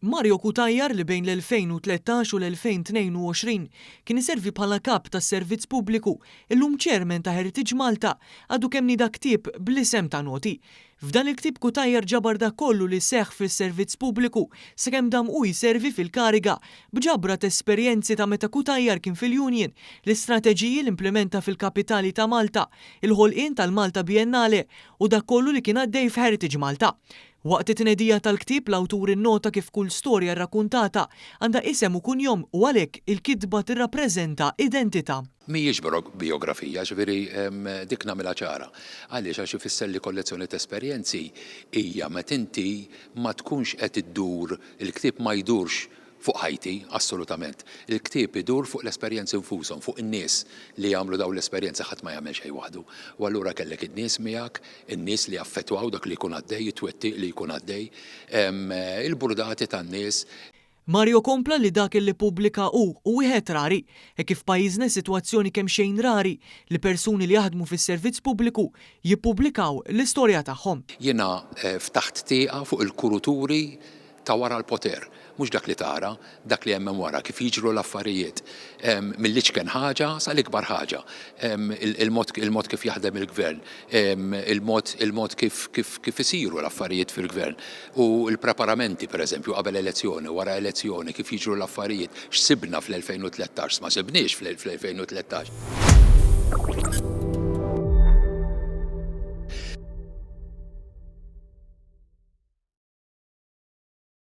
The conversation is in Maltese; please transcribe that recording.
Mario Cutajar li bejn l-2013 u l-2022 kien iservi bħala Kap tas-Servizz Pubbliku, illum Chairman ta' Heritage Malta, għadu kemm nieda ktieb bl-isem ta' Noti. F'dan il-ktieb Cutajar ġabar dak kollu li seħħ fis-Servizz Pubbliku sakemm dam hu jservi fil-kariga, b'ġabra t'esperjenzi ta' meta Cutajar kien fil-union, l-istrateġiji li implimenta fil-kapitali ta' Malta, il-ħolqien tal-Malta Biennale u dak kollu li kien għaddej f'Heritage Malta. Waqt it-tnedija tal-ktieb l-awtur innota kif kull storja rrakuntata għandha isem u kunjom u għalhekk il-kitba tirrappreżenta identità. Mhijiex bijografija, ġifieri dik nagħmilha ċara. Għaliex? Għax ifisser li kollezzjoni ta' esperjenzi hija meta inti ma tkunx qed iddur, il-ktieb ma jdurx fuq ħajti, assolutament. Il-ktieb idur fuq l-esperjenzi nfushom, fuq in-nies li jagħmlu dawn l-esperjenzi, ħadd ma jagħmel xejn waħdu. U allura kellek in-nies miegħek, in-nies li jaffettwaw dak li jkun għaddej, it-twettiq li jkun għaddej, il-burdati tan-nies. Mario kompla li dak li ppubblika hu hu wieħed rari, hekk kif f'pajjiżna sitwazzjoni kemxejn rari li persuni li jaħdmu fis-servizz pubbliku jippubblikaw l-istorja tagħhom. Jiena ftaħt tieqa fuq il-kuruturi ta' wara l-poter, mhux dak li tara, dak li hemm hemm wara, kif jiġru l-affarijiet, mill-iċken ħaġa sal-ikbar ħaġa, il-mod il-mod kif jaħdem il-gvern, il-mod il-mod kif kif kif isiru l-affarijiet fil-gvern u l-preparamenti pereżempju qabel elezzjoni, wara elezzjoni, kif jiġru l-affarijiet, x'sibna fl-2013, x'ma sibniex fl-2013.